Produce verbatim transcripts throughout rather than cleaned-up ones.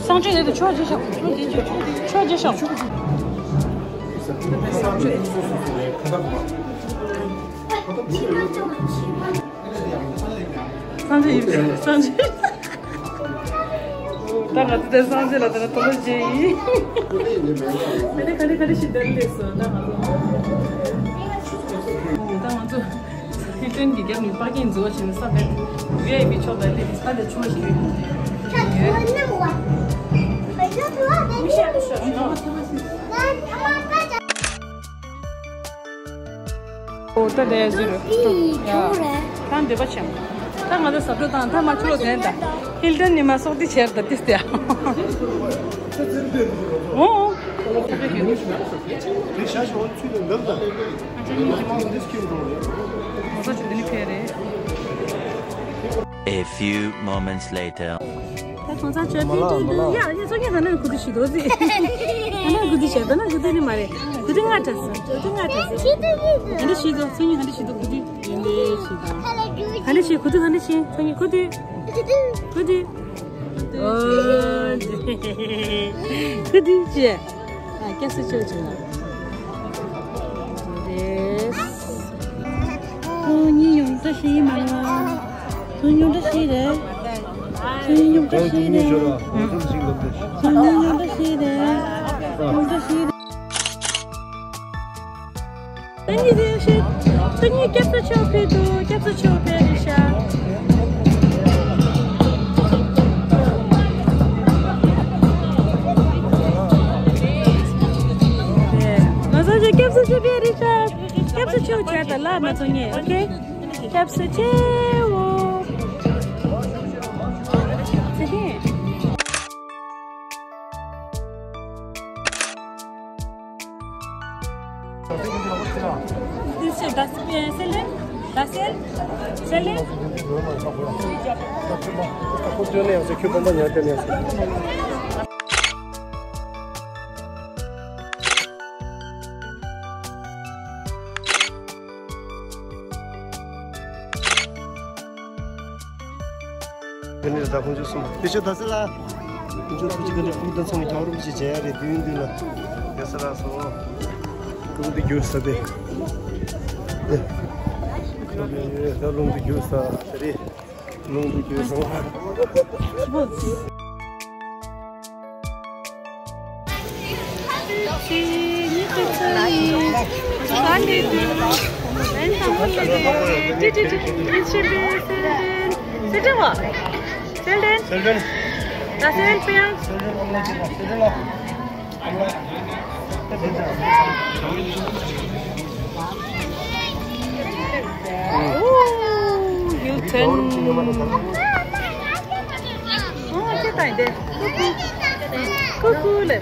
སང་ཆོས་ཡོད་དུ་ཆོས་རྗེས་ཤོག་ཆོས་རྗེས་ཤོག་ཆོས་རྗེས་ཤོག་སང་ཆོས་ཡིན། སང་ཆོས། ད་ང་ཚོ་དེ་སང་ཆོས་ལ་དེ་ན་དོ་ལོ་རྗེས་ཡིན། ག་རེ་ག་རེ་ག་རེ་ཞིག་དེར་སླེབས་སོང་། ད་ང་ཚོ། ད་ང་ཚོ། ཧིལ་ཊོན་གྱི་རྒྱབ་ནས་པར་ཀིང་འཛུལ་བ་བྱས་ནས་ས་བབས། ཝི་ཨའི་པི་ཕྱོགས་ལ་སླེབས་ནས་ས་ལ་ཆུ་བ་ཞིག་ཡོད། ཨོ་ད་དེ་ཟེར། ཨོ་ད་དེ་ཟེར། ཡ། ད་འདོད་པ་ཆེན། ད་ང་ཚོ་ཟབ་སྒྲུབ་དང་ད་མ་ཆུ་ལོ་ཟན་ད། ཧིལ་ཊོན་ནི་མ་སོགས་ཏི་ཆེར་ད་ཏིས་ཏེ། ཨོ། ཨོ། A few moments later. ད་ཁོང་ཚ་ཆོས་ཕན་ཏུ་ཏུ་ཡ་ཡ་སོ་ཉི་ད་ན་གུ་དུ་ཤི་དོ་ཟི། ད་ན་གུ་དུ་ཤི་ད་ན་གུ་དུ་ནི་མ་རེད། གུ་དུ་ང་དྲ་སོ་གུ་དུ་ང་དྲ་སོ། ཧ་འདི་ཤི་དོ་སོ་ཉི་ཧ་འདི་ཤི་དོ་གུ་དུ་ཡིན་ལེ་ཤི་དོ། ཧ་འདི་ཤི་གུ་དུ་ཧ་འདི་ཤི་སོ་ཉི་གུ་དུ་གུ་དུ། ཨོ། གུ་དུ་ཅི། ཨ། སྐྱབས་སུ་མཆིའོ་བྱུང་ལ། རེད། ཁོང་གཉིས་ཡོང་བཀྲ་ཤིས་མ་ལ། ཁོང་གཉིས་བཀྲ་ཤིས་རེད། ཁོང་གཉིས་ཡོང་བཀྲ་ཤིས་རེད། ཁོང་གཉིས་ཡོང་བཀྲ་ཤིས་རེད། ཡོང་བཀྲ་ཤིས་རེད། ད་ནི་རེ་ཞིག་ད་ནི་སྐྱབས་སུ་མཆིའོ་ཕེབས་འདུག་སྐྱབས་སུ་མཆིའོ་ཕེབས་རེད་ཤག་ང་ཚོ་ཚོ་སྐྱབས་སུ་མཆིའོ་ཕེབས་རེད་ཤག་སྐྱབས་སུ་མཆིའོ་བྱས་ད་ལ་མ་ཚོ་ཉེ། ཨོ་ཁེ། སྐྱབས་སུ་མཆིའོ། ཚེ་ཧེ། འདི་ཚོ་ད་སེ་ལེན། ད་སེ་སེ་ལེན། དེ་ནས་ད་ཁོང་ཚོ་གསུམ་དེ་ཆོས་ད་སེ་ལ། ཁོང་ཚོ་ཐུགས་རྗེ་བཀའ་དྲིན་ཕུགས་དང་ཚང་མ་རྒྱལ་བ་རིན་པོ་ཆེ་མཇལ་ཡ་རེད། དུས་ཡུན་འདི་ལ་དེ་སེ་ལ་སོ། རླུང་འདི་རྒྱུ་ས་དེ། ད་རླུང་འདི་རྒྱུ་ས་དེ་རེད། རླུང་འདི་རྒྱུ་ས། ཨོ་ཧིལ་ཊོན། ཨོ་ཁྱེད་ད་འདི། ཀུ་ཀུ། ཀུ་ཀུ་ལེ།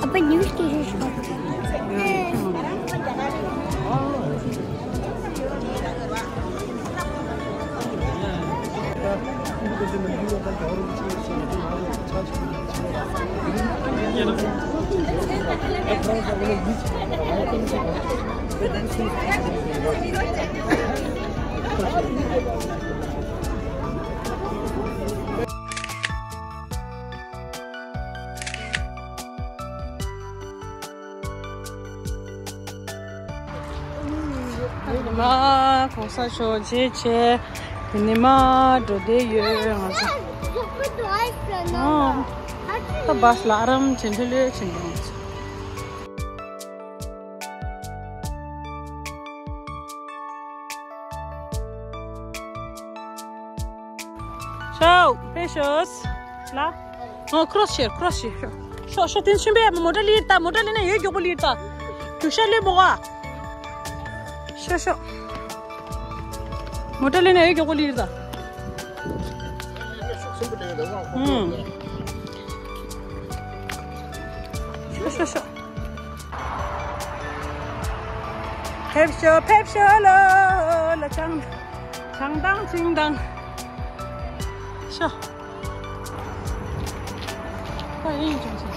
Apa news ke shi shi. ནི་མ་གོང་ས་མཆོག་མཇལ་བྱས། དེ་ནི་མ་འགྲོ་བསྡད་ཡོད་ང་ཚོ། ད་བཱས་ལ་ཨ་རམ་བྱེད་འདི་ལོས་བྱེད་འདི་ང་ཚོ། ཤོག་ཕེབས་ཤོག་ལ། ཨོ་ཁྲོ་སི་བྱེད་ཁྲོ་སི་བྱེད། ཤོག་ཤོག་དེ་ཕྱིན་པས་མོ་ཊ་ལིར་ད། མོ་ཊ་ལིར་ན་ཡོད་མགྱོགས་པོ་ལིར་ད། རྒྱུག་ཤ་ལོས་མོ་ག་ཤོག་ཤོག་མོ་ཊ་ལིར་ན་ཡོད་མགྱོགས་པོ་ལིར་ད། ཨུམ། ཤོག་ཤོག་ཤོག་ཕེབས་ཤོག་ཕེབས་ཤོག་ལོ་ལ། བྱང་བྱང་དང་ཅིང་དང་། ཤོག་ཨ་ཡིན་ཅང་ཅང་།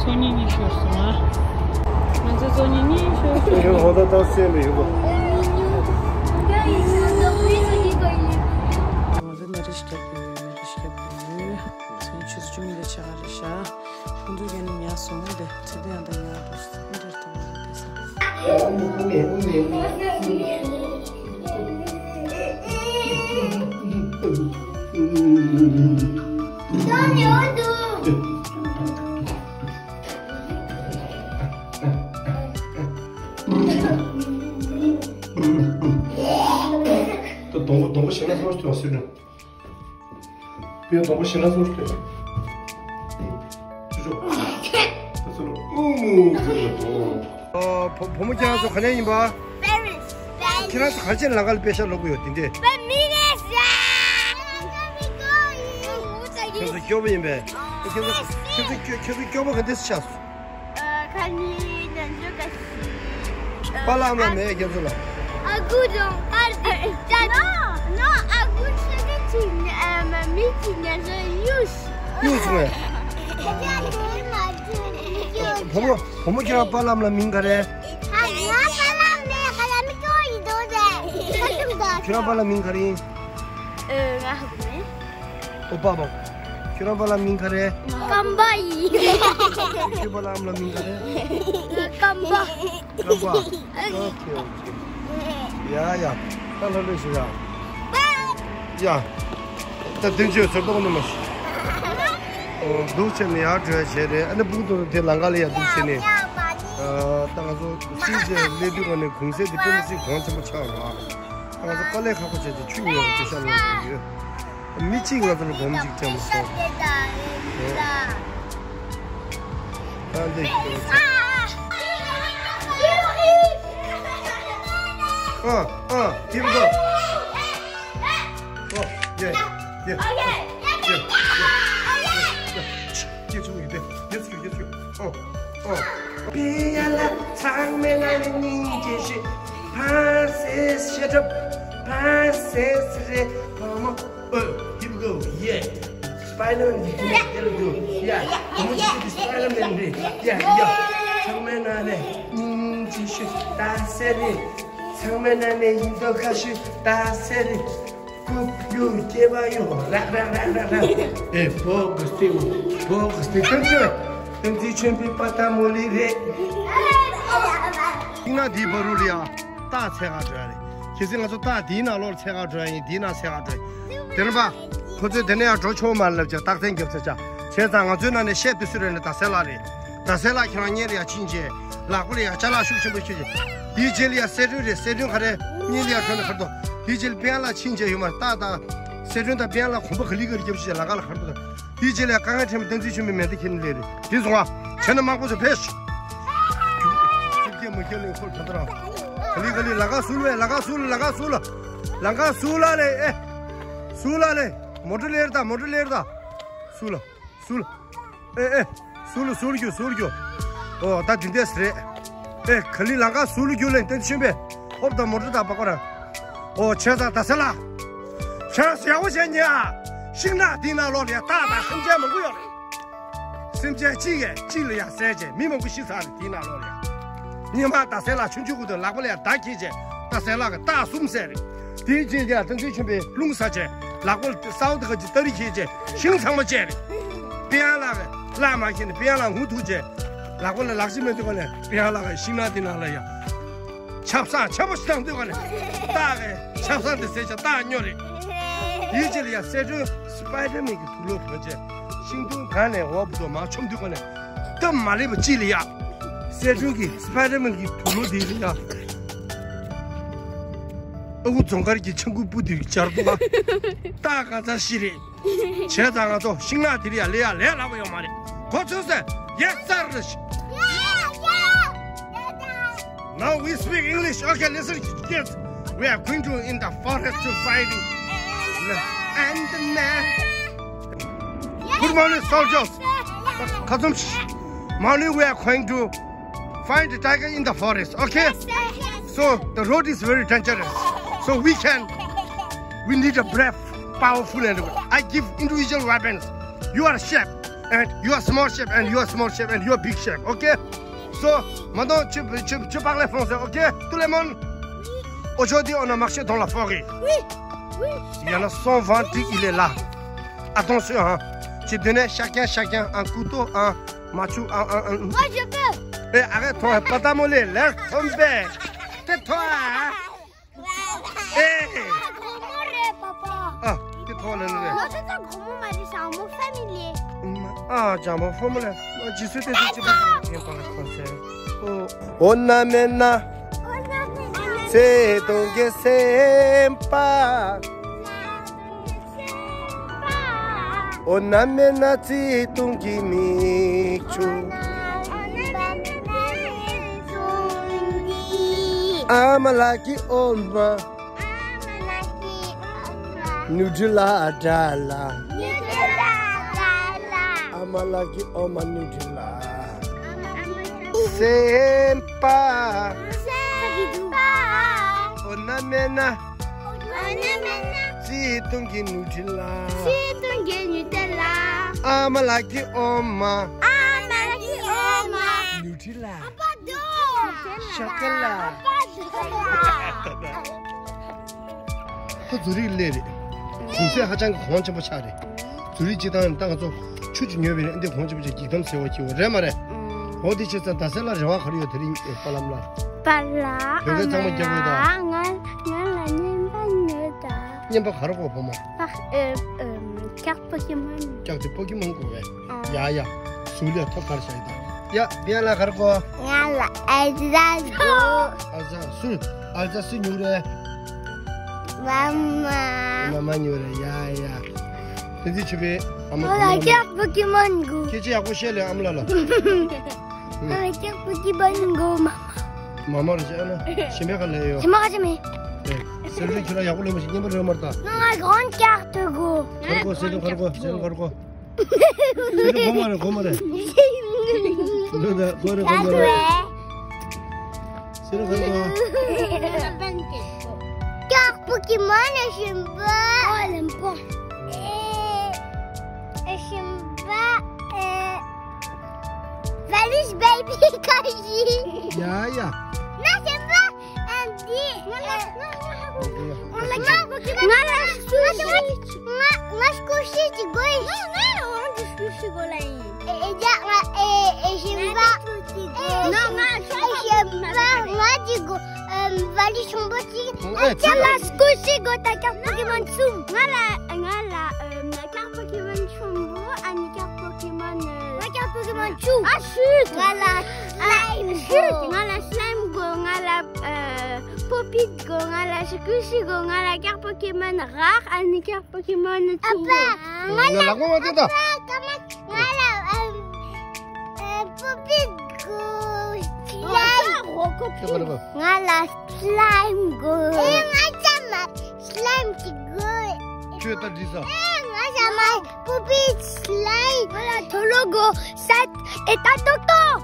སོ་གཉིས་གཉིས་ཤོར་སོང་ཨ། ང་ཚོ་སོ་གཉིས་གཉིས་ཤོར་སོང་། ང་ཚོ་མེ་རི་ཤི་ཁྱབ་ཡོད། མེ་རི་ཤི་ཁྱབ་ཡོད། སོ་གཉིས་ཆུ་ཚོད་བཅུ་གཉིས་ལ་ཆགས་རེད་ཤག་ཁོང་ཚོའི་གན་ནས་ཉལ་སོང་དེ་ཚེ་དེ་ཡང་དང་ཉལ་འདུག་འདིར་དང་བ་དེ་ས། ད་སྡོང་པོ་སྡོང་པོ་ཞིག་ན་སོང་ཞིག་ཏུ་བ་སུ་རེད། པའི་སྡོང་པོ་ཞེ་དྲག་སོང་སྟེ། ཅི་ཅོ། ད་སོ་ལོ་ཨུ་མུ་ཅི་ཅོ། ཨོ། བུ་བུ་མོ་ཁྱེད་རང་ཚོ་ག་ནས་ཡིན་པ། Paris, Paris. ཁྱེད་རང་ཚོ་ག་ཅན་ལ་ག་ལ་པེ་ཤ་ལོག་གི་ཡོད་དེ་འདྲས། པ་མི་རེད་ཟ། ཁྱེད་ཚོ་སྐྱོ་པོ་ཡིན་པས། ཁྱེད་ཚོ་ཁྱེད་ཚོ་སྐྱོ་ཁྱེད་ཚོ་སྐྱོ་པོ་ག་འདྲས་ཆགས་སོང་། ཁ་ཉིན་ནས་འཇུ་ག་ཤི། པཱ་ལགས་མ་མེད་ཁྱེད་ཚོ་ལ། ཨ་ཁུ་རྫོང་དཀར་དེ་ཅག་ནོ་ནོ། ཨ་ཁུ་ཤི་གི་ཅི་ནས་མ་མི་ཅི་ནས་ཡུས། ཡུས་མེད། བུ་མོ་བུ་མོ་ཁྱེད་རང་པཱ་ལགས་ལ་མིང་ག་རེ། ང་པཱ་ལགས་མེད་ག་ལ་མི་ཅོ་ཡི་དོ་རེད། ཁྱེད་རང་པཱ་ལགས་མིང་ག་རེ་ཡིན། ཨ་ང་ཧ་གོ་མེད། ཨོ་པ་པ། ཁྱོད་རང་པཱ་ལགས་མིང་ག་རེ། ཀམ་པ་ཡིན། ཁྱོད་པཱ་ལགས་ཨ་མ་ལགས་མིང་ག་རེ། ཀམ་པ། ཀམ་པ། ཨོ་ཁེ་ཨོ་ཁེ། ཡ་ཡ། ད་ལྷོད་ལྷོད་བྱེད་ཡ། ཡ། ད་དོན་གཅོད་ཟེར་ཏོག་ནི་མ་ཤི། ཨོ་འདུག་བྱས་ནས་ཡར་འགྲོ་ཡ་བྱས་རེད། ཨ་ནི་སྤུ་གུ་དེ་ལང་ཀ་ལ་ཡ་འདུག་བྱས་ནས། ཨ་ད་ང་ཚོ་སྲིད་ཀྱི་གནས་དུས་ག་ནས་གུང་སེང་དེ་དཔེ་མི་སྲིད་གོང་ཆེན་པོ་ཆགས་ཡོད་རེད། ང་ཚོ་དཀའ་ལས་ཁག་པོ་བྱས་ཏེ་ཆུ་ཉོས་པ་དེ་ཤ་ལོག་ཡོད། མི་གཅིག་ང་ཚོ་ལ་སྒོམ་གཅིག་ཅང་མི་སོང་། ཨ་འདི་ཨ་ཨ་ཁྱིམ་ཚང་། ཨོ་ཡེ་ཡེ་ཡེ་ཡེ་ཡེ་ཚུགས་ཡོད་དེ་ཡེ་ཚུགས་ཡོད་ཚུགས་ཨོ། ཨོ། པེ་ཡ་ལ་ཚང་མེད་ན་ནི་སྙིང་རྗེ་ཞུ། ཕ་སེ་ཤེ་ཊབ། ཕ་སེ་སི་རེ་བ་མོ། ཨོ། Here we go. Yeah. Spider-Man, here we go. Yeah. ཁོ་མོ་ཅིག་གི་Spider-Man རེད། Yeah, yeah. ཚང་མེད་ན་ནི་སྙིང་རྗེ་ཞུ། ད་སེ་རེད། ཚང་མེད་ན་ནི་ཡིན་དོ་ཁ་ཞུ། ད་སེ་རེད། ཀུ་ཡུ་སྐྱེ་བ་ཡོ་རག་རག་རག་རག་རག་ཨེ་བོ་གི་སྟེ་བོ་གི་སྟེ་ཁྱོད་ཚོས་ཏན་ཏན་ཆོས་པའི་པ་ཏ་མོ་ལི་རེད། ཡིན་ན་དེའི་བར་རུ་ལ་ཡ་རྟགས་འཚོལ་ག་འགྲོ་ཡ་རེད། གལ་སྲིད་ང་ཚོ་རྟགས་དེའི་ནང་ལོགས་འཚོལ་ག་འགྲོ་ཡ་ཡིན་དེའི་ནང་འཚོལ་ག་འགྲོ་ཡ་དེ་ནས་པ་ཁོ་ཚོས་དེ་ནས་ཡ་འགྲོ་ཆོག་མ་ལབ་ཀྱང་རྟགས་མཚན་རྒྱབ་ཚར་ཀྱང་བྱས་ཙང་ང་ཚོའི་ནང་ནས་བཤད་དུ་སུ་རེད་ན་ད་སེ་ལ་རེད། ད་སེ་ལ་ཁྱེད་རང་གཉེར་ཡ་ཕྱིན་རྗེས། ལག་པ་ལ་ཡ་ཅ་ལག་ཤུགས་ཆེན་པོ་ཁྱེར་བྱས། དེའི་རྗེས་ལ་ཡ་གསལ་སྒྲོན་རེད། གསལ་སྒྲོན་ག་རེ་གཉིས་ལ་ཡ་ཐོན་ནས་ཁར་དོ། དེའི་རྗེས་ལ་དཔལ་ལ་ཕྱིན་བྱས་ཡོད་མ་རེད། ཏག་ཏག་གསལ་སྒྲོན་དང་དཔལ་ལ་གོམ་པ་ག་ལི་ག་ལི་རྒྱབ་བྱས་ལ་ག་ལ་ཁར་དོ། དེའི་རྗེས་ལ་ཡ་དཀའ་ངལ་འཕྲད་མི་བསྟན་འཛིན་ཆོས་འཕེལ་མེ་མདའ་ཁྱེར་ནས་སླེབས་རེད། དེ་སོང་བ། བྱས་ན་མང་པོ་ཚོ་ཕེབས། སེམས་བསྐྱེད་མ་སྐྱེ་ལས་འཁོར་ད་ལྟ་རང་། ག་ལི་ག་ལི་ལ་ག་ཟུར་བས། ལ་ག་ཟུར། ལ་ག་ཟུར། ལ་ག་ཟུར་ལ་ལས་ཨེ། ཟུར་ལ་ལས། མོ་ཊ་ལེར་ད། མོ་ཊ་ལེར་ད། ཟུར་ལ། ཟུར་ལ། ཨེ་ཨེ། ཟུར་ལ་ཟུར་རྒྱུ་ཟུར་རྒྱུ། ཨོ་ད་འདི་འདྲས་རེད། ཨེ་ག་ལི་ལ་ག་ཟུར་ལ་རྒྱུ་ལས་བསྟན་ཆེན་པས། ཧོབ་ད་མོ་ཊ་ད་པ་ཀོ་ར། ཨོ་བྱས་ཙང་ད་ཟེར་ལ། ཁྱེད་རང་ཡག་པོ་བྱས་ཉེ་ཨ། ཤིང་ནགས་འདི་ནང་ལོགས་ལ་ཡ་སྟག་དང་སེམས་ཅན་མང་པོ་ཡོད་རེད། སེམས་ཅན་གཅིག་གིས་གཅིག་ལ་ཡ་བསད་བྱས་མི་མང་པོ་ཤི་ཚར་རེད། དེའི་ནང་ལོགས་ལ་ཡ། ཉི་མ་ད་ཟེར་ལ་ཆུང་ཆུང་གུ་དུ་ལག་པ་ལ་ཡ་མདའ་འཁྱེར་བྱས་ད་ཟེར་ལ་གི་སྟག་གསུམ་བསད་རེད། དེའི་རྗེས་ཀྱང་བསྟན་འཛིན་ཆོས་འཕེལ་རླུང་ཟ་བྱས་ལག་པ་ལ་སའུ་ཏི་ཁ་ཅིག་སྟ་རི་འཁྱེར་བྱས་ཤིང་ཚང་མ་བཅད་རེད། དཔལ་ལགས་ཀྱིས་བླ་མ་ཁྱེར་ནས་དཔལ་ལགས་ངུ་ཐུག་བྱས་ལག་པ་ལ་ལག་ཤེས་མེད་དུས་ག་ནས་དཔལ་ལགས་ཀྱིས་ཤིང་ནགས་དེ་ནང་ལ་ཡ། ཆབ་གསང་ཆེན་པོ་ཞིག་བཏང་དུས་ག་ནས་སྟག་གིས་ཆབ་གསང་དེ་བཟས་བྱས་སྟག་སྨྱོ་རེད། དེའི་རྗེས་ལ་ཡ་གསལ་སྒྲོན་སི་པའི་ཌར་མེན་གྱི་དུག་ལོག་གོན་བྱས་ཤིང་སྡོང་སྒང་ནས་འོག་བུ་དོ་མར་མཆོངས་དུས་ག་ནས་སྟབས་མ་ལེགས་པ་ཅིག་ལ་ཡ། གསལ་སྒྲོན་གྱི་སི་པའི་ཌར་མེན་གྱི་དུག་ལོག་དེ་ལ་ཡ། ཨ་ཁུ་རྫོང་དཀར་གྱི་ཆང་ཁུ་སྤུ་དེ་སྦྱར་འདུག་ག་སྟག་གང་ཚ་ཤི་རེད། བྱས་ཙང་ང་ཚོ་ཤིང་ནགས་དེ་རིང་ཡ་ལས་ཡ་ལས་སླ་པོ་ཡོད་མ་རེད། གོ་ཚོད་ཟེར། Yes sir. Now we speak English. Okay, listen, kids. We are going to in the forest to find and the man. Good morning, soldiers. Morning we are going to find the tiger in the forest, okay? Yes, sir. Yes, sir. So the road is very dangerous. So we can, we need a brave, powerful, and I give individual weapons. You are a chef, and you are small chef, and you are small chef, and you are big chef, okay? So maintenant, tu, tu, tu parles français, ok? Tout le monde? Aujourd'hui, on a marché dans la forêt. Oui, oui. Il y en a cent vingt, il est là. Attention, hein. J'ai donné chacun, chacun un couteau, un machu, un, un, un. Moi, je peux. Eh, arrête-toi, pas ta mollet, laisse tomber. Tais-toi, hein. Eh. Ah, ཁོ་མོ་རེད་པ་པ། Ah, ཁོ་ཐོག་ལ་ནི་རེད། ང་ཚོ་ཚོ་ཁོ་མོ་མ་རེད་ཟེར། ཨ་མོ་ཕེ་མི་ལི། Ah, ཅང་མོ་ཕོ་མོ་ལ། Ah, je suis désolé, je parle français. Oh. འོ་ན་མེད་ན། བརྩེ་དུང་གི་སེམས་པ། འོ་ན་མེད་ན་བརྩེ་དུང་གི་མིག་ཆུ། ཨ་མ་ལགས་ཀྱི་འོ་མ། ནུ་ཌི་ལ་ཌ་ལ། ཨ་མ་ལགས་ཀྱི་འོ་མ་ནུ་ཌི་ལ། སེམས་པ། འོ་ན་མེད་ན། བརྩེ་དུང་གི་ནུ་ཌི་ལ། ཨ་མ་ལགས་ཀྱི་འོ་མ། ནུ་ཌི་ལ། ཤ་ཀ་ལ། ཁོ་ཛུ་རིག་སླེབས་རེད། གུང་སེང་ཧ་ཅང་གི་གོང་ཆེན་པོ་ཆགས་རེད། ཛུ་རིག་སྤྱི་བཏང་ད་ང་ཚོ་ཆུ་ཅིག་ཉོས་པ་ཡིན་ན་འདི་གོང་ཆེན་པོ་ཆགས། འགྱིག་དམ་ཟེར་བ་ཁྱེར་བ་རེད་མ་རེད། འོ་དེ་བྱས་ཙང་ད་ཟེར་ལ་རེ་བ་ག་རེ་ཡོད་དེ་རིང་པ་ལམ་ལ། པ་ལ། བོད་སྐད་གཙང་མ་རྒྱག་དགོས་ད། ང་ང་ལ་རྔན་པ་ཉོས་ད། རྔན་པ་ག་རེ་དགོས་བུ་མོ། པ་ཨེ་ཨེམ་སྐྱག་པོ་ཀི་མོན། སྐྱག་དེ་པོ་ཀི་མོན་དགོས་བས། ཡ་ཡ། ཟུར་ལ་ཐོབ་ཁར་བཞག་ཡིན་ད། ཡ་དེ་ལ་ག་རེ་དགོས། ང་ལ་ཨལ་ཛ་དགོས། ཨལ་ཛ་སུ། ཨལ་ཛ་སུ་ཉོ་རེད། མ་མ། མ་མ་ཉོ་རེད། ཡ་ཡ། དེ་ཚེ་ཆུ་བའི་ཨ་མ་ང་ལ་སྐྱག་པོ་ཀི་མོན་དགོས། སྐད་ཆ་ཡག་པོ་བཤད་ལས་ཨ་མ་ལ་ལ། ང་ལ་སྐྱག་པོ་ཀི་མོན་དགོས་མ་མ། མ་མ་རེད་ཅེ་ཨ་ན། ཞིམ་པའི་ཁ་ལས་ཡོད། ཞིམ་པ་ག་ཅི་མེད། ཨེ། སེམས་ཅན་ཁྱོད་ལ་ཡག་པོ་ལོན་པ་ཞིག་རྔན་པ་རེད་མ་རེད་ད། ང་ང་གོན་སྐྱག་ཏུ་དགོས། ག་རེ་དགོས། སེམས་ཅན་ག་རེ་དགོས། སེམས་ཅན་ག་རེ་དགོས། སེམས་ཅན་གོ་མ་རེད། གོ་མ་རེད། འདི་ད་གོ་རེད། གོ་མ་རེད། སེམས་ཅན་ག་རེ་དགོས། སྐྱག་པོ་ཀི་མོན་ནི་ཞིམ་པ། ཨོ་ལེམ་པོ། ཨེ། ཞིམ་པ། ཨེ། Where is baby Kashi? ཡ་ཡ། ན་ཞིམ་པ། ཨ་འདི། ང་ལ་ང་ལ་ང་ལ་སྐུ་ཞིག་ང་ང་སྐུ་ཞིག་ཅིག་དགོས། ང་ང་འོང་གི་སྐུ་ཞིག་དགོས་ལ་ཡིན། ཨེ་ཨེ་ཡ་ང་ཨེ་ཨེ་ཞིམ་པ། ང་ང་ཨེ་ཞིམ་པ་ང་ཅིག་དགོས། ཨེ་ཝ་ལི་ཆུང་པོ་ཅིག་ཨེ་ཁྱེད་ལ་སྐུ་ཞིག་དགོས། ད་སྐྱག་པོ་ཀི་མོན་གསུམ། ང་ལ་ང་ལ་ཨེ་སྐྱག་པོ་ཀི་མོན་ཆུང་བོ། ཨ་ནི་སྐྱག་པོ་ཀི་མོན། ང་སྐྱག་པོ་ཀི་མོན་བཅུ། ཨ་ཤི། ང་ལ་ལ་ ང་ལ་སི་ལའིམ་དགོས། ང་ལ་ཨ་པོ་པི་དགོས། ང་ལ་སི་ཀུ་ཤི་དགོས། ང་ལ་སྐྱག་པོ་ཀེ་མོན་རག་ཨ་ནི་སྐྱག་པོ་ཀེ་མོན་ནི་ཚུགས་དགོས། ང་ལ་ལག་པ་མ་སྟེར་ད། ང་ལ་ཨ་ཨ་པོ་པི་དགོས། སི་ལའིམ། ང་ལ་སི་ལའིམ་དགོས། ཨེ་ང་ཅག་མ་སི་ལའིམ་ཅིག་དགོས། ཁྱོད་ད་འདྲི་ས། ཨེ་ང་ཅག་མ་པོ་པི་སི་ལའིམ། ང་ལ་ཐོ་ལོ་དགོས། སད་ཨེ་ད་ཏོག་ཏོ།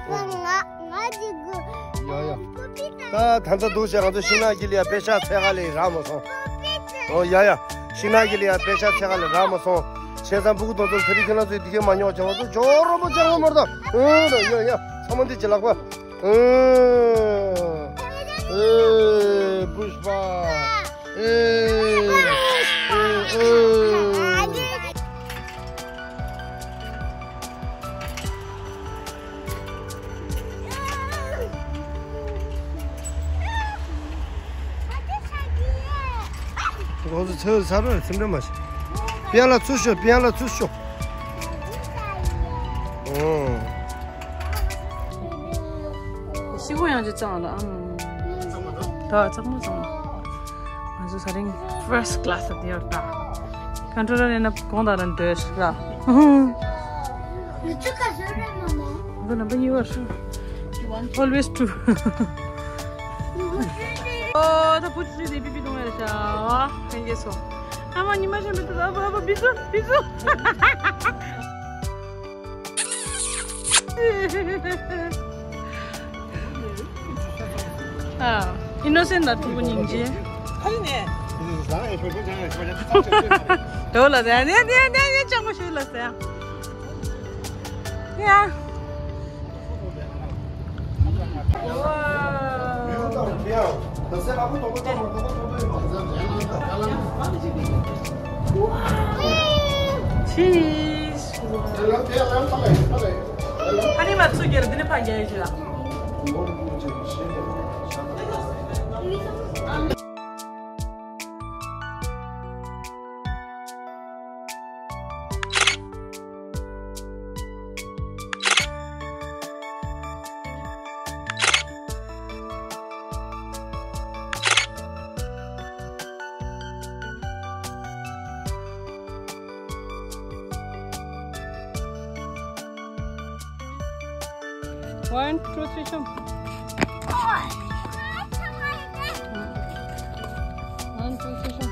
ང་ང་ཅིག་དགོས། ཡ་ཡ། པོ་པི་ད། ད་ད་ལྟ་འདུག་བྱས་ང་ཚོ་ཤིང་ནགས་ཀྱི་ལ་ཡ་པེ་ཤག་ཚད་ག་ལས་རག་མ་སོང་། ཨོ་ཡ་ཡ། ཤིང་ནགས་ཀྱི་ལ་ཡ་པེ་ཤག་ཚད་ག་ལས་རག་མ་སོང་། བྱས་ཙང་སྤུ་གུ་དེ་ཚོ་ཚེ་རིང་ཁྱེད་རང་ཚོས་འདི་གས་མ་ཉོ་བྱས་ང་ཚོ་ཇོ་རོ་པོ་ཅང་མ་མར་ད། ཨོ་ད་ཡ་ཡ། ཚང་མ་འདི་ཅི་ལག་པ། ཨོ། ཨེ་པུཤ་པ། ཨེ། ཨེ། ཨེ། ཁོང་ཚོ་ཚེ་ས་རུ་སེམས་ཁྲལ་མ་བྱེད། པིའང་ལ་ཚུར་ཤོག་པིའང་ལ་ཚུར་ཤོག་ཨོ། ཤི་གོ་ཡང་ཅི་ཙང་ལ་ཨམ། ད་ཙག་མོ་ཙག་མོ། ང་ཚོ་ས་རིང་first class་ལ་དེ་ཡོད་ད། ཀོན་ཊོ་ལར་ཡིན་ན་གོང་དང་རང་འདྲ་ཞིག་ར། ང་ཚོ་ཁ་བཟོ་ར་མ་མོ། ང་ཚོ་རྣམ་པ་གཉིས་པར། Always true. ཨོ་ད་བུ་ཚུ་དེ་པི་པི་གཏོང་ཡ་རེད་ཤག་ཨ་ཁན་གེ་སོ། ཨ་མ་ཉི་མ་ཤམ་པི་ཏི་ད་ཨ་བ་ཨ་བ་བི་ཟུ་བི་ཟུ། ཨ། ཨི་ནོ་སེན་ཊི་དང་ཕྲུ་གུ་སྙིང་རྗེ། ཨ་ནི། དོ་ལ་ཟེར་ནས་ནས་ནས་ནས་ཅང་མ་ཞུ་ལ་ཟེར། ཡ། Cheese. ཨ་ནི་མ་ཚུགས་རྒྱུར་འདི་ནི་ཕ་རྒྱལ་ཞིག་ལ། One, two, three, jump. One, two, three, jump.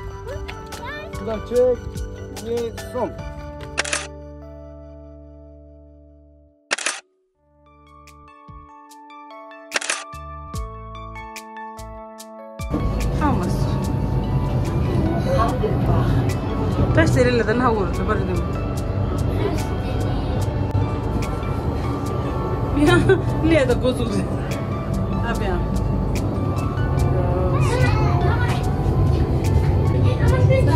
ལ་གཅིག་གཉིས། གསུམ། ཨ་མ་སི། ད་སེ་རེ་ལ་ད་ན་འོར་ད་པར་དེ། ཡ་ལས་ད་འགོ་ཚུགས། ཨ་པའི་ཨ། ཨ་ཙི།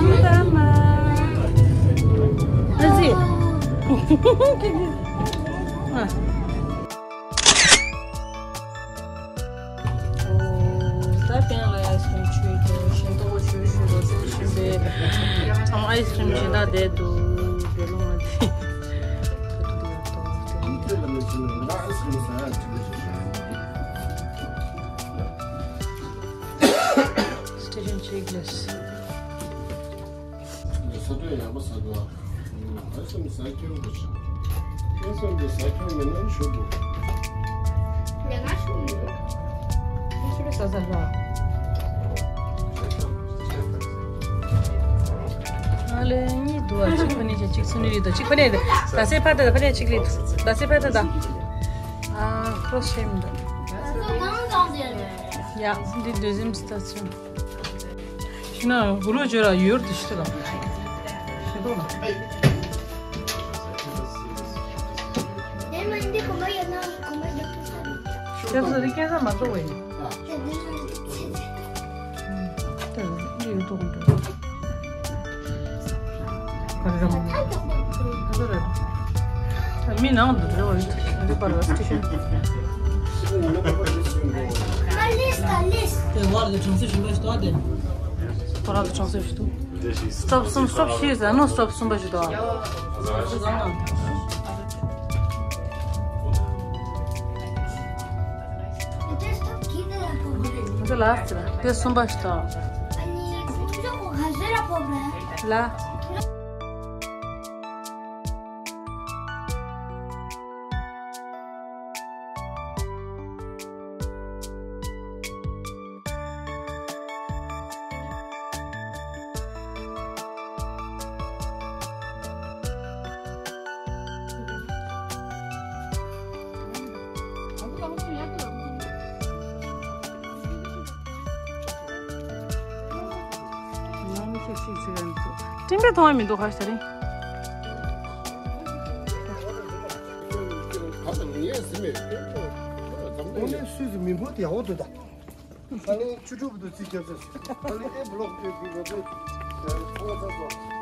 ཨ། ད་པན་ལ་ཡ་སོང་ཆུ་དེ་ཞིམ་ཏོག་པོ་ཞུ་ཞུ་རོ་སེ་ཞིམ་པའི་ཚང་ཨའི་སི་ཀྲིམ་ཞིམ་ད་བསྡད་འདུག་དགེ་སློང་མ་དེ། སི་ཊེ་ཤན་ཆེ་གི་ལས། ས་དོན་ཡག་པོ་ཟ་དགོས། ཨ་སེམས་ཟ་ཁྱོད་འདི་ཆགས། ཨ་སེམས་འདི་ཟ་ཁྱོད་མི་ནོར་ཞུ་དགོས། ལས་ང་ཞུ་ཡོད། ཨ་ཆུ་ལ་ཟ་ཟ་ར། ཨ་ལས་གཉིས་འདུག་ཨ། གཅིག་ཕ་ནི་ཅན་གཅིག་ཚུ་ནི་རེད་དོ། གཅིག་ཕ་ནི་རེད། ད་སེ་ཕ་ད་ད་ཕ་ནི་གཅིག་རེད། ད་སེ་ཕ་ད་ད། ཨ་ཁྲོ་ཤེམ་འདུག་ཡ་འདི་deuxième station། ཤི་ན་བུ་ལོ་བཅོས་ར་ཡོར་དུ་ཤི་ལ། ཤི་ཏོ་ལ། ཁྱེད་ཚོ་རི་ཀན་ས་མ་གཏོགས་བས། ཨ་ཡོད་དོ་འདུག་ག་རེ་ར་མོ། ཨ་ཚོ་ར། མི་ནང་དུ་འགྲོ་བ་ཡོད་དུ་རི་པར་བ་སི་ཊེ་ཤན། དེ་བར་དུ་གྲངས་སུ་ཞིང་པ་ཞིག་ཏོག་དེ། ཁོ་རང་དུ་གྲངས་སུ་ཞིག་ཏུ། སྟོབ་གསུམ་སྟོབ་བཞི་ཟེར་ནོ། སྟོབ་གསུམ་པ་ཞིག་ཏོག་དེ་ལ་ཟེར་དེ་གསུམ་པ་ཞིག་དང་། ཨ་ནི་ཁོང་ཚོ་ག་ཟེར་ར་ཕོབ་ར། ལ། སྤྲིན་པས་མཐོང་བ་མི་འདུག་ག་ཤ་རིང་། ཨོ་ནེ་སུས་སུ་མི་འབོད་དེ་ཡག་པོ་འདུག་ད། ཨ་ནི་ཆུ་ཕྲུག་བུ་དུ་རྩིས་རྒྱབ་ཚར་སོང་། ཨ་ནི་ཨེ་བློག་དེ་དུས་རོ་པོ་ཚོགས་ཚར་སོང་།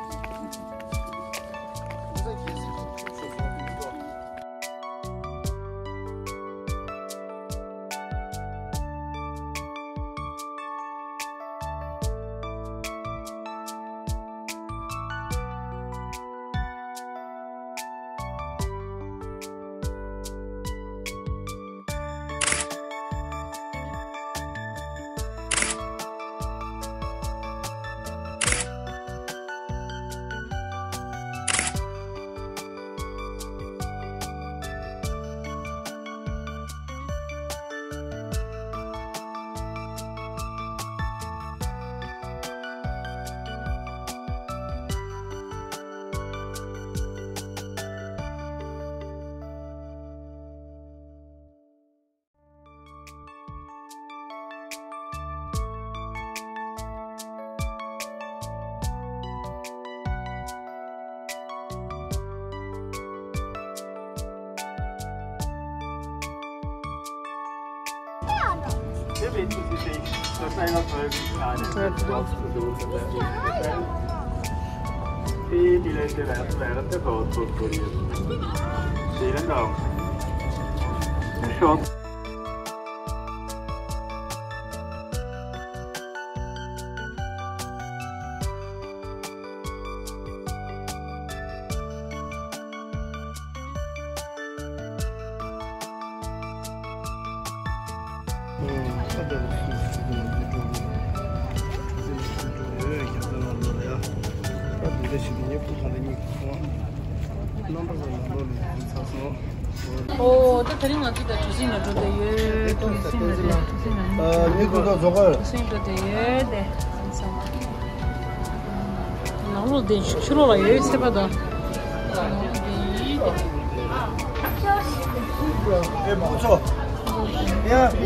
Vielen Dank. ཨོ། ད་དེ་རིང་ང་ཚོ་ད་གྲུ་གཟིངས་ལ་འགྲོ་བསྡད་ཡོད། གྲུ་གཟིངས་ལ་འགྲོ། གྲུ་གཟིངས་ལ་འགྲོ། ཨ། མི་ཀུན་ཏུ་རྫོགས་ཀར། གྲུ་གཟིངས་འགྲོ་བསྡད་ཡོད་དེ། ནང་ལོགས་བསྡད་ཤིག་ཕྱི་ལོགས་ལ་ཡོད་ཚད་པ་དང་། ཨེ་མ་ཚོ། ཡ།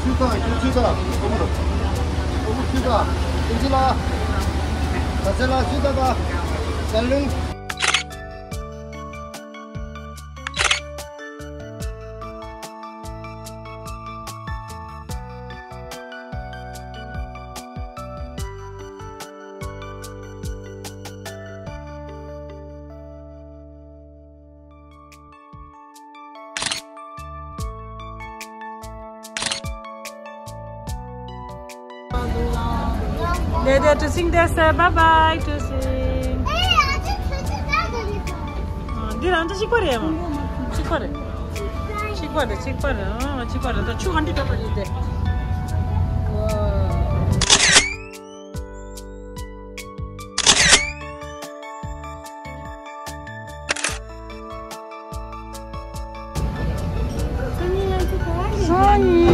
ཚུལ་དང་ཡུལ་ཚུལ་དང་ཀོ་མོ་ར། ཀོ་མོ་ཚུལ་དང་ཡུལ་ཚུལ་ལ། ད་ཚེ་ལ་ཚུལ་དང་ད་ལུང་། དེ་དེ་གྲུ་གཟིངས་བསྡད་ཟེར། བཱའི་བཱའི་གྲུ་གཟིངས། ཨ། འདི་རང་ད་གཅིག་པ་རེད་མ། གཅིག་པ་རེད། གཅིག་པ་རེད། གཅིག་པ་རེད། ཨ། གཅིག་པ་རེད། ད་ཆུ་ག་འདྲ་བརྒྱབ་པ་རེད་དེ། ཨོ།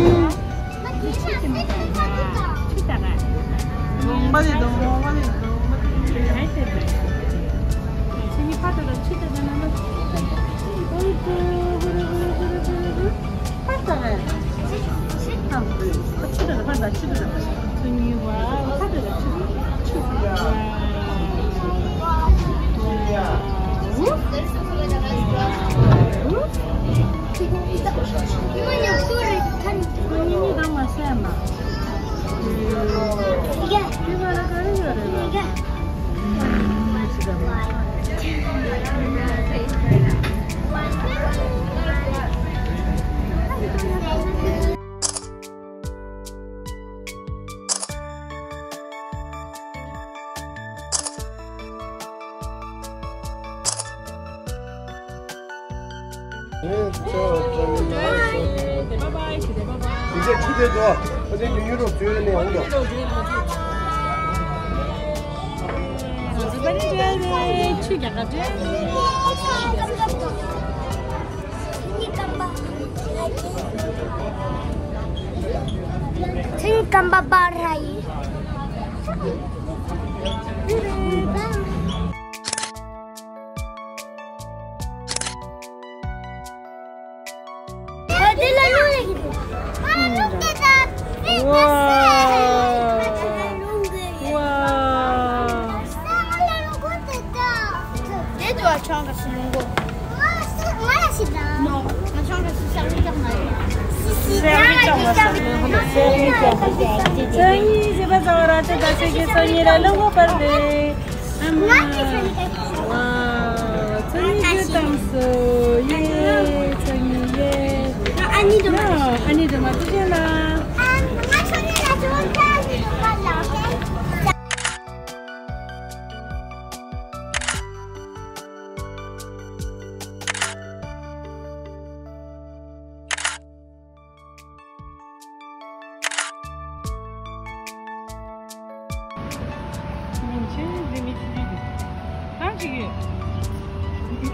Think about it. Wow. Wow.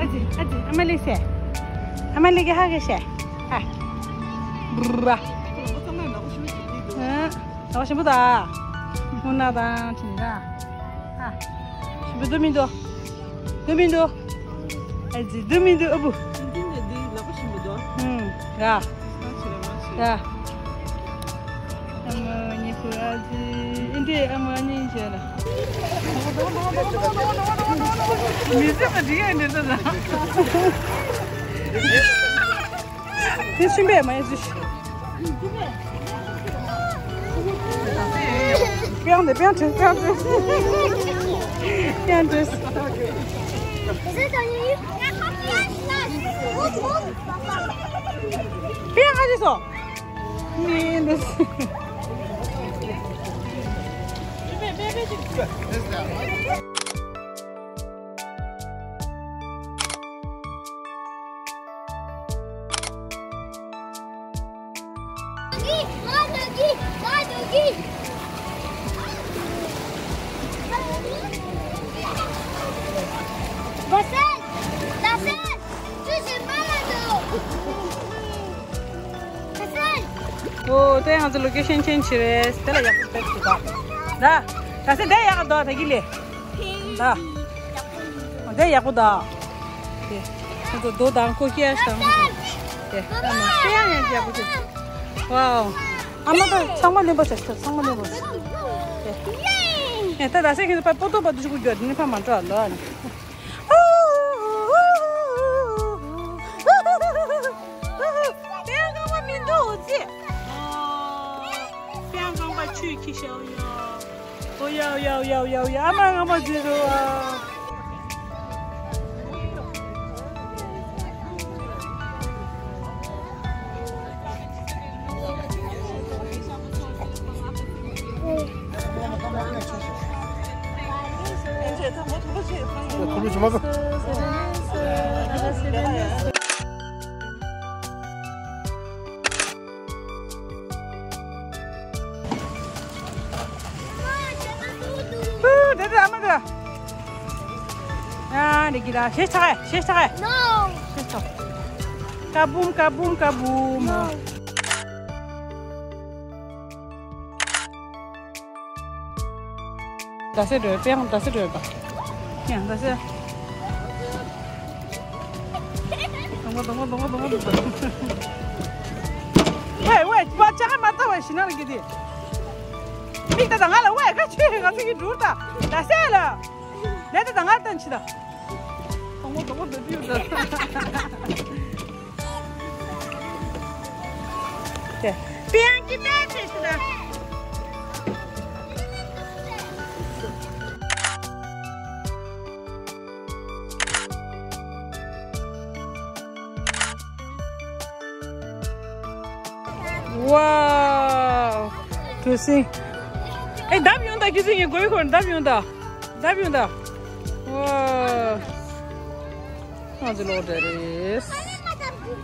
ཨ་ཙི། ཨ་ཙི། ཨ་མ་ལེ་སེ། ཨ་མ་ལེ་གི་ཧ་གི་ཤེ། ཨ། ལག་ཞིམ་པོ་ད། ཧུ་ན་དང་ཁྱིམ་ད། ཨ། ཞིམ་པོ་འདུག་མི་འདུག་འདུག་མི་འདུག་ཨ་ཙི། འདུག་མི་འདུག་ཨ་བུ། ཧུམ། ར། ར། ཨ་མ་གཉིས་པོ་ཨ་ཙི། ཨིན་དྲེ་ཨ་མ་གཉིས་བྱས་ལ། མི་ཚེ་ལ་འགྲིག་ཡ་འདྲ་ད། དེ་ཤིང་པས་མ་ཡེ་ཅི། དཔེ་ཡང་དེ་དཔེ་ཡང་དྲན། དཔེ་ཡང་དྲན། དཔེ་ཡང་དྲན། དཔེ་ཡང་ཨ་ཅེ་སོ། མི་འདུག་ཨོ། དེ་ང་ཚོ་ལོ་ཀེ་ཤན་ཅེན་ཇི་བྱས་རེད། དེ་ལ་ཡག་པོ་བྱེད་ཀྱི་ད། ད་ད་སེ་དེ་ཡག་ག་འདུག་ད་གི་ལེ། ད་དེ་ཡག་པོ་ད། དེ་ཁོ་ཚོ་རྡོ་དང་ཀོ་ཀི་ཡ་དང་། དེ་ཨ་མ་དེ་ཡང་ཡང་ཡག་པོ་བྱེད། ཝའོ། ཨ་མ་ད་ཚང་མ་ལེན་པ་བྱ། ཚང་མ་ལེན་པ་བྱ། དེ་ཨེ་ད་ད་སེ་ཁྱེད་ཚོ་པ་པོ་ཏོ་པ་དུ་ཅུ་གུ་རྒྱུ་དེ་ནི་ཕ་མ་འགྲོ་ལོ་ཨ་ནི། དེ་ཡང་ཁང་པ་མི་འདུག་ཅི། དེ་ཡང་ཁང་པ་ཆུས་ཁྱི་ཤའོ་ཡ། ཨོ་ཡ་ཡ་ཡ་ཡ་ཡ། ཨ་མ་ང་མ་ཅི་རུ་ཨ། ཨུ། དེ་དེ་ཨ་མ་དེ། ཡ་འདི་གི་ད་ཤེས་ཆག་ཤེས་ཆག No. ཤེས་ཆག་ཀ་བུམ་ཀ་བུམ་ཀ་བུམ། No. ད་སེ་འགྲོ་པའི་ཧང་ད་སེ་འགྲོ་པ། ཡང་ད་སེ། དང་པོ་དང་པོ་དང་པོ་དང་པོ་དང་པོ། ཝེ་ཝེ་བ་ཅག་མ་ལྟ་བ་ཞི་ན་ར་གི་དེ། མིག་ད་ད་ང་ལ་ཝེ་ག་ཆུ་ང་ཚོ་གི་འགྲུར་ད་ད་སེ་ལ། ལས་ད་ད་ང་ལ་ཏན་ཆི་ད། དང་པོ་དང་པོ་འདོད་རྒྱུ་ད། དེ། པིང་ཀི་ཏ་ཆེ་ཤི་ད། ཝའོ། གྲུ་གཟིངས། ཨེ་བརྡབ་ཡོང་ད་གྲུ་གཟིངས་ཡིན་གོ་ཡི་ཁོར་བརྡབ་ཡོང་ད། བརྡབ་ཡོང་ད། ཝའོ། ང་ཚོ་ལོག་འདྲ་རེད། Maman,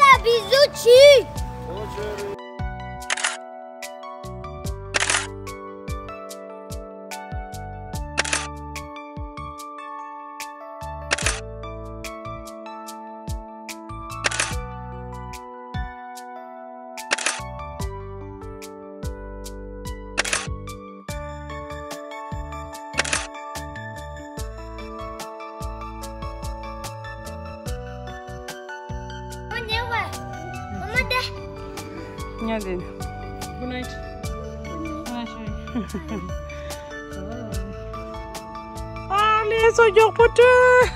la bisou, tu. ཉལ་བ། ཉལ་བ་དེ། Good night. ཨ་ལས་སོ་མགྱོགས་པོ་སྤྲོད།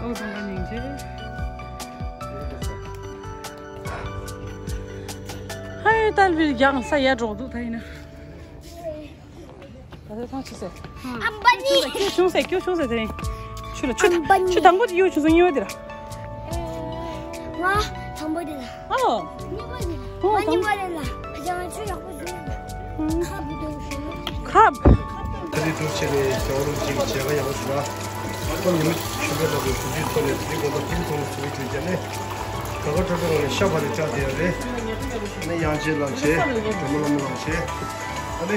ཨོ་སོང་ག་སྙིང་རྗེ། ཧའི་ཏལ་བིར་རྒྱང་ས་ཡར་འགྲོ་འདུག་ད་ཡིན་ན། ད་ལྟ་ཐང་ཆུ་ཟེར། ཨམ་བ་ནི། ཁྱོད་ཆུང་ཟེར་ཁྱོད་ཆུང་ཟེར་དེ་རིང་། ཆུ་ལ་ཆུ་ཆུ་དང་པོ་དེ་གཡུག་ཆུང་ཟེར་གཉིས་པ་དེ་ལ། ང་དང་པོ་དེ་ལ། ཨོ། གཉིས་པ་དེ་ལ། ཨོ་ང་གཉིས་པ་དེ་ལ། ཁ་ཆེ་ང་ཆུ་ཡག་པོ་ཟེར། ཁབ་དེ་ཁབ། ད་རེས་གྲོགས་བྱས་ནས་རྒྱལ་བ་རིན་པོ་ཆེ་གི་མཇལ་ཁ་ཡག་པོ་བྱུང་ན། ཁོང་ཉི་མ་ཆུ་ཚོད་ལ་གི་བུ་རྒྱུད་ཐོག་ནས་དེ་དགོན་པ་ཐིམ་ཐོང་ཐིམ་ཐོང་བྱས་ནས། ག་ག་ཁྲ་ཁྲ་ངང་ནས་ཤ་བ་ལས་བཅག་བསྡད་ཡ་རེད། ནས་ཡང་བྱས་ལ་བྱས། གྲོ་མོ་ལ་མོ་ལ་བྱས། ཨ་ནི།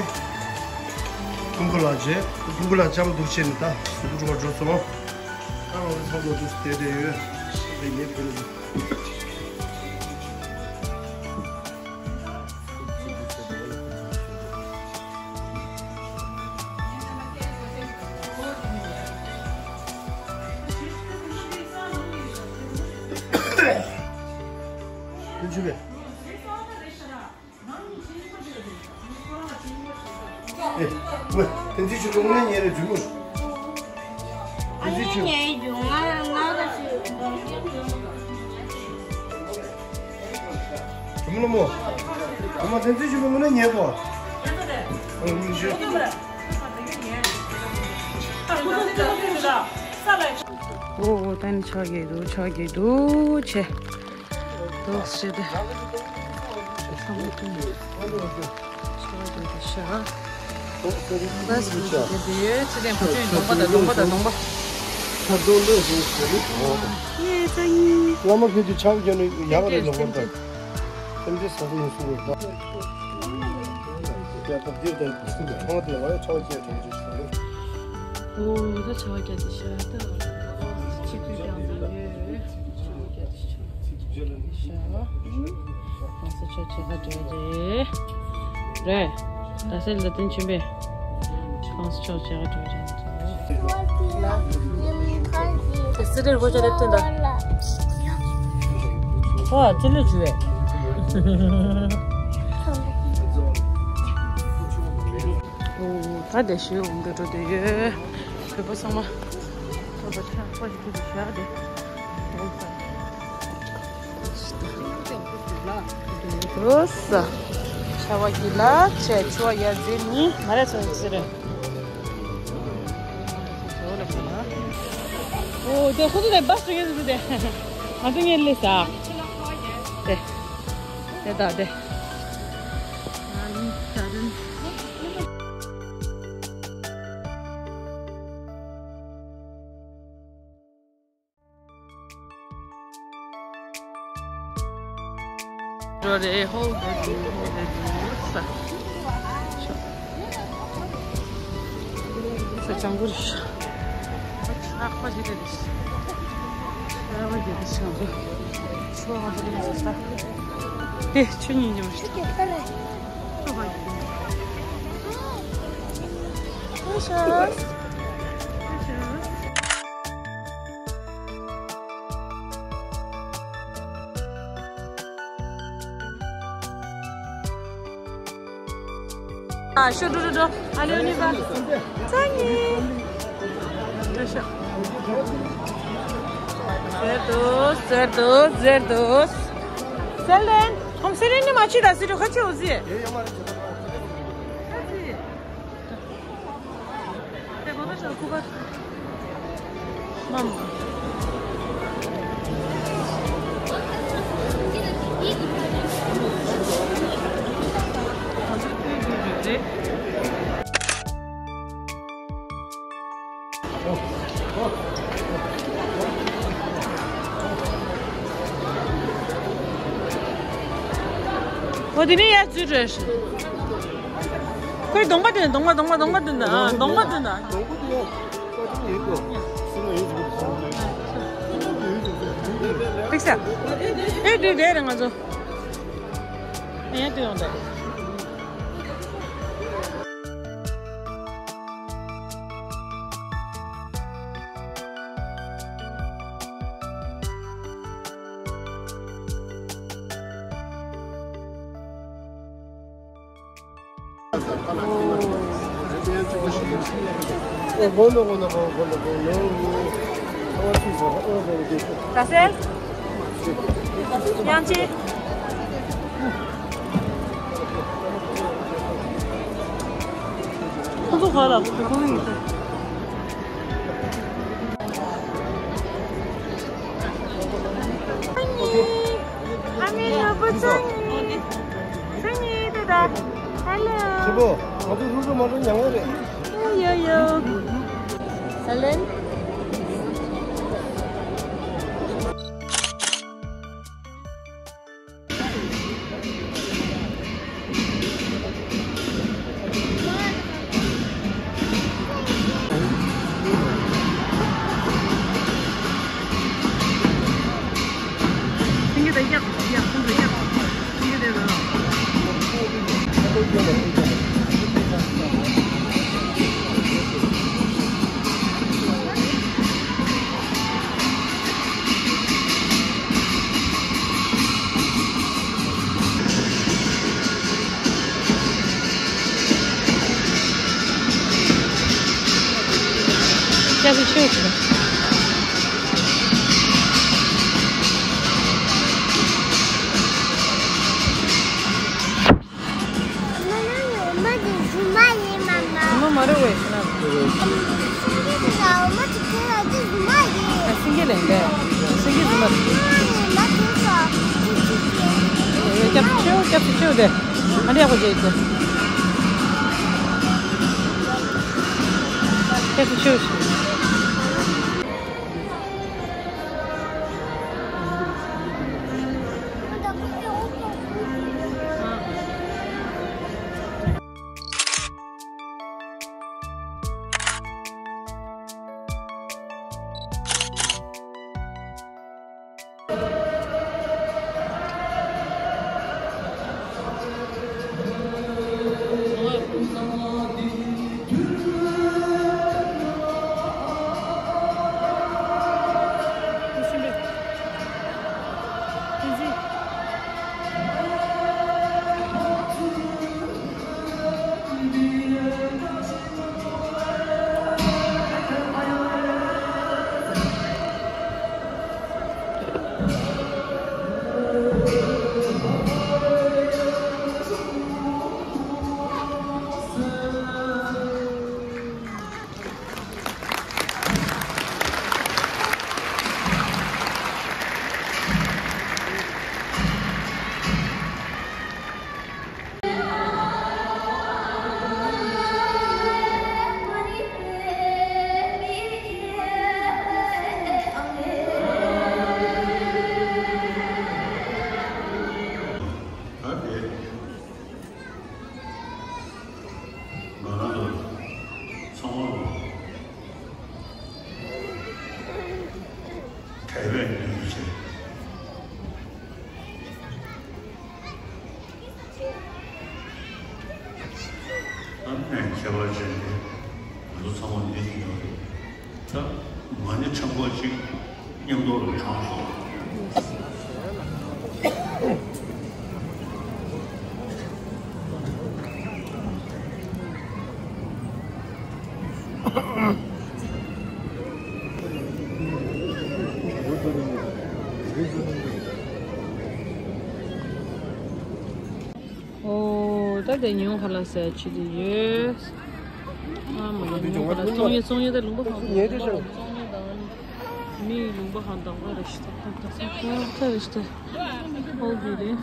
ཕུང་པོ་ལ་བྱས། ཕུང་པོ་ལ་ལྕམ་འདུག་བྱས་ནས་ད་གཟུགས་པོ་འགྲོ་བ་འགྲོ་སོང་། ད་ང་ཚོ་ཚང་མ་འདུག་བསྡད་བསྡད་ཡོད། ཨ་ནི་ངས་བོད་ལ། ཀུན་སྤྱོད་པས། ཨེ། ཝེ། དེ་འདི་ཆུ་ལོང་ནས་ཉལ་རེ་འཇུ་མོ། དེ་འདི་ཆུ། འཇུ་མོ་ལོ་མོ། ཨ་མ་དེ་འདི་ཆུ་ལོང་ནས་ཉལ་གོ། ཨ་མི་ཤེས། ཨོ་ཨོ་ད་ནི་ཆག་གི་འདུག་ཆག་གི་འདུག་ཆེ། དོ་ཞེ་དེ། ཆེ་ས་མོ་ཀུན། ཆེ་བ་དེ་དེ་ཤ། ལ་སི་ཀི་དེ་དེ་ཚེ་བརྟན་བུ་ཆུའི་གདོང་པ་དང་གདོང་པ་དང་གདོང་པ། ཁ་གདོང་འདི་ཟེར་ཟེར་རེད། ཡེ་ཙ་ཡི། བླ་མ་ཁྱེད་ཀྱི་ཆག་རྒྱ་ནི་ཡག་རེད་ལོག་པར་ད། སེམས་ཅན་ཟ་ཟི་ཡོང་སྲིད་རེད་ད། ཡ་ད་འདིར་ད་ཚོང་དེ་ལ་ཆག་རྒྱ་གྲོང་ཁྱེར་ཞིག་རེད། ཨོ་ད་ཆག་རྒྱ་དེ་ཤ་ད། ཆིག་ཏུ་ཀྱང་ད་ཡོད། ཤ། ཁོང་ཚོ་ཆོས་བྱེད་ག་འགྲོ་རེད། རེད། ད་སེ་ལ་ཏིན་ཆུན་པས། ཁོང་ཚོ་ཆོས་བྱེད་ག་འགྲོ་རེད། དེ་སི་རེར་གོ་ཆ་ལེབ་ཏུན་ད། ཨོ་ཅི་ལེ་ཇུ་བས། ཨོ་ད་དེ་ཤོད་འོང་གི་འགྲོ་དེ་ཡོད། བོད་པ་ཚང་མ། བོད་པ་ཆ་ཁོ་ཞིག་ཏུ་ཤ་དེ། རོ་ས། ཆ་བ་གི་ལ་ཆེ་ཆུ་བ་ཡ་ཟེར་ནི་མ་རེད་སོང་ཟེར། ཨོ་དེ་ཁོ་ཚོ་དེ་བ་སུ་ཡོད་ཟེར་དེ། ང་ཚོ་ངས་ལས་ས། དེ། དེ་ད་དེ། འགྲོ་རེད། ཧོལ་དེ་དུ་ཧོལ་དེ་དུ་ས། ས་ལྗང་གུ་རེད། ཆག་པ་ཞིག་རེད། ཆག་པ་ཞིག་རེད། ཆག་པ་ཆུ་བ་ཞིག་རེད། ས་དེ་ཆུ་ཉིན་ཉི་མ་ཞིག་ཨ་ཤོ་འགྲོ་འགྲོ་འགྲོ། ཨ་ལེ་ཨ་ནི་པ། ཙ་ནི། འགྲོ་ཤོག་ཟེར་དུ་ཟེར་དུ་ཟེར་དུ། ཟེར་ལེན། ཁོམ་ཟེར་ལེན་ནི་མ་ཆི་ད་ཟེར་དུ་ཁ་ཆེ་འོ་ཟེར། ཨོ་དེ་ནས་ཡར་འཛུལ་རེད། ཁོས་གདོང་པ་དེ་གདོང་པ་གདོང་པ་གདོང་པ་དེ་ན་ཨ་གདོང་པ་དེ་ན། ཐིག་ས། ཨེ་དུས་རེད་རེད་ང་ཚོ། ཨེ་དུས་ཡོང་དེ། ད་སེ། དབྱངས་ཅན། ཁོང་ཚོ་ག་ལ་ཁོང་ཚོ་ཡིན་ད། ཨ་མའི་ནོར་བུ་ཚང་ཡིན། ཚང་ཡིན་ད་ད། ཧེ་ལོ། ཆེ་པོ། ང་ཚོ་རུ་རུ་མ་རུ་མྱང་བ་རེད། ཡོ་ཡོ། ཧེ་ལེན། མ་རེད་བས་ཤི་ན། སེང་གེ་ལ་ཡིན་པས། སེང་གེ་རྫུན་མ་རེད། སྐྱབས་སུ་མཆིའོ། སྐྱབས་སུ་མཆིའོ་དེ། ཨ་འདྲ་ཡག་པོ་བྱས་ཡོད་དེ། སྐྱབས་སུ་མཆིའོ་ཞེས། ང་རང་ཚོ་ཚང་མ་ལ་དད་པས་ནོར་བུ་ཆེ། ཨ་ནེ་ཁྱད་པར་ཅན་དེ་ང་ཚོ་ཚང་མ་འདི་ཡིན་ཡོད་རེད། ད་མ་ཎི་ཕྲེང་བ་གཅིག་མཉམ་དུ་ལ་དྲངས་སོང་། ཨོ། ད་དེ་ཉི་མ་ཁ་ལག་ཟ་ཆེད་དུ་ཡོད། ཨ་མ་ལ་ཉི་མ་ཁ་ལག་བཙོང་ཡོད་བཙོང་ཡོད། ད་ལུང་པ་ཧང་བཙོང་ཡོད་དང་མི་ལུང་པ་ཧང་དང་པ་རེ་ཤི་ད་ད་ད་ད་རེ་ཤི་ད་ཧོལ་དེ་རེད།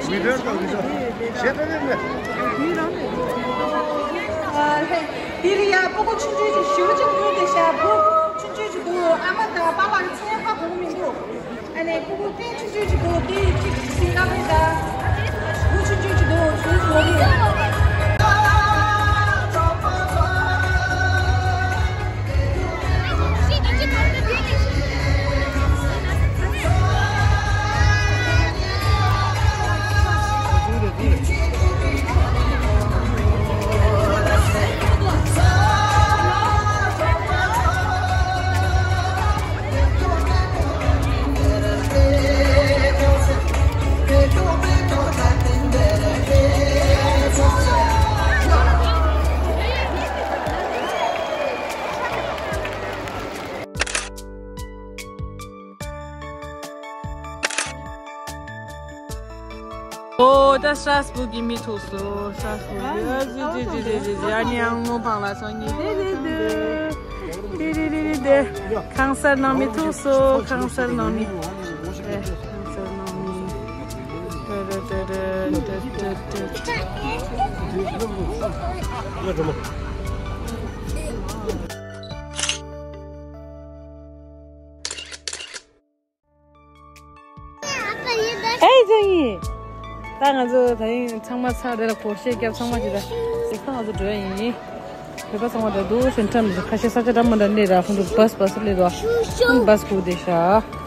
དེ་ལ་ཡ་སྤུ་གུ་ཆུང་ཆུང་ཅིག་ཞེ་པོ་ཅིག་ཉུལ་བསྡད་ཤག་སྤུ་གུ་ཆུང་ཆུང་ཅིག་འདུག་ཨ་མ་དང་པཱ་ལགས་ཀྱི་མཚན་ཧ་གོ་གི་མི་འདུག་ཨ་ནི་སྤུ་གུ་སྐད་ཆུང་ཆུང་ཅིག་འདུག་དེ་གཅིག་ཞིག་ལབ་རེད་ད། སྤུ་གུ་ཆུང་ཆུང་ཅིག་འདུག་ཞེས་ཟེར་གི། ཨོ། ད་སྟྲ་སྦུག་གི་མི་ཐུག་སོང་། སྟྲ་སྦུག་གི། ཨ་ཙི་ཙི་ཙི་ཙི་ཙི། ཨ་ནི་ཨང་མོ་བང་ལ་སོང་ཉིན། དེ་རེད་དེ། ཁང་གསར་ནང་མི་ཐུག་སོང་། ཁང་གསར་ནང་མི། ཨེ། ཁང་གསར་ནང་མི། ཏེ་རེ་ཏེ་རེ་ཏེ་ཏེ་ཏེ། ཨེ་ཅང་ཡིན། ད་ང་ཚོ་ད་ཡིན་ཚང་མ་ཚར་དེ་ལ་སྒོར་གཞས་བརྒྱབ། ཚང་མ་ཅིག་ད་ཅིག་ད་ང་ཚོ་འགྲོ་ཡ་ཡིན། བོད་པ་ཚང་མ་ད་འདུག་སེ་འཁྲམ་ཁ་ཤས་ས་ཆ་འདྲ་མི་འདྲ་སླེབས་ར། ཁོང་ཚོ་བྷ་སི་བྷ་སི་སླེབས་འདུག་ཁོང་བྷ་སི་སྒུག་བསྡད་ཤག